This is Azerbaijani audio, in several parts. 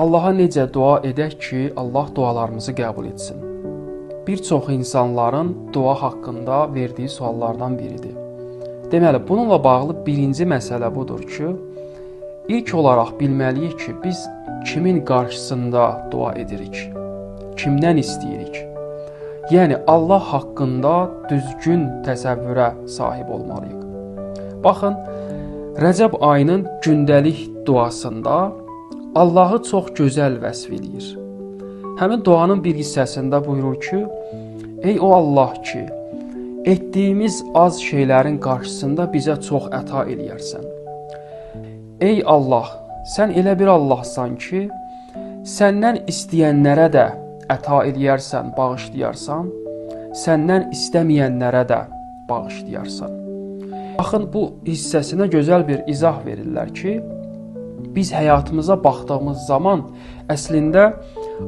Allaha necə dua edək ki, Allah dualarımızı qəbul etsin? Bir çox insanların dua haqqında verdiyi suallardan biridir. Deməli, bununla bağlı birinci məsələ budur ki, ilk olaraq bilməliyik ki, biz kimin qarşısında dua edirik, kimdən istəyirik? Yəni, Allah haqqında düzgün təsəvvürə sahib olmalıyıq. Baxın, Rəcəb ayının gündəlik duasında Allahı çox gözəl vəsf eləyir. Həmin duanın bir hissəsində buyurur ki, ey o Allah ki, etdiyimiz az şeylərin qarşısında bizə çox əta eləyərsən. Ey Allah, sən elə bir Allahsan ki, səndən istəyənlərə də əta eləyərsən, bağışlayarsan, səndən istəməyənlərə də bağışlayarsan. Baxın, bu hissəsinə gözəl bir izah verirlər ki, biz həyatımıza baxdığımız zaman əslində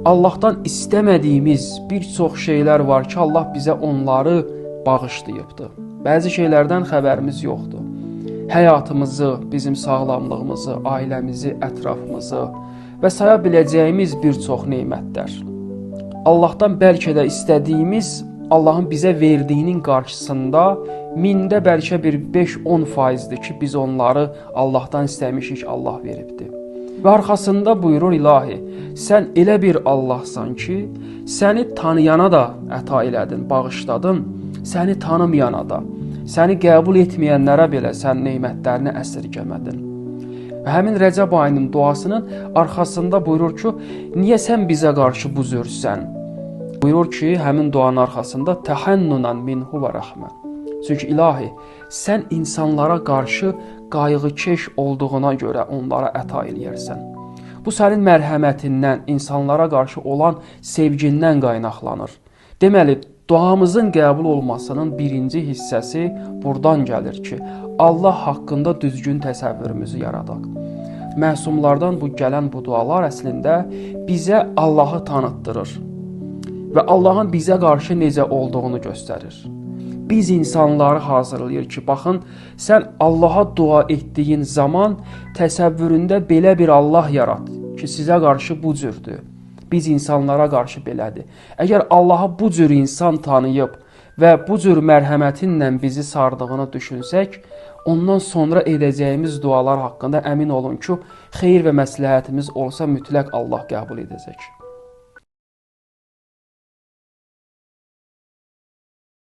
Allahdan istəmədiyimiz bir çox şeylər var ki, Allah bizə onları bağışlayıbdır. Bəzi şeylərdən xəbərimiz yoxdur. Həyatımızı, bizim sağlamlığımızı, ailəmizi, ətrafımızı və saya biləcəyimiz bir çox nemətlər. Allahdan bəlkə də istədiyimiz, Allahın bizə verdiyinin qarşısında mində bəlkə bir 5-10%-dir ki, biz onları Allahdan istəmişik, Allah veribdir. Və arxasında buyurur ilahi, sən elə bir Allahsan ki, səni tanıyana da əta elədin, bağışladın, səni tanımayana da, səni qəbul etməyənlərə belə sən nemətlərini əsirgəmədin. Və həmin Rəcəb ayının duasının arxasında buyurur ki, niyə sən bizə qarşı bu cürsən? Buyurur ki, həmin duanın arxasında təhənnunan minhu və rəhmə. Çünki ilahi, sən insanlara qarşı qayğıkeş olduğuna görə onlara əta eləyərsən. Bu sənin mərhəmətindən, insanlara qarşı olan sevgindən qaynaqlanır. Deməli, duamızın qəbul olmasının birinci hissəsi buradan gəlir ki, Allah haqqında düzgün təsəvvürümüzü yaradaq. Məsumlardan bu gələn bu dualar əslində bizə Allahı tanıtdırır və Allahın bizə qarşı necə olduğunu göstərir. Biz insanları hazırlayır ki, baxın, sən Allaha dua etdiyin zaman təsəvvüründə belə bir Allah yarat ki, sizə qarşı bu cürdür. Biz insanlara qarşı belədir. Əgər Allahı bu cür insan tanıyıb və bu cür mərhəmətinlə bizi sardığını düşünsək, ondan sonra edəcəyimiz dualar haqqında əmin olun ki, xeyir və məsləhətimiz olsa mütləq Allah qəbul edəcək.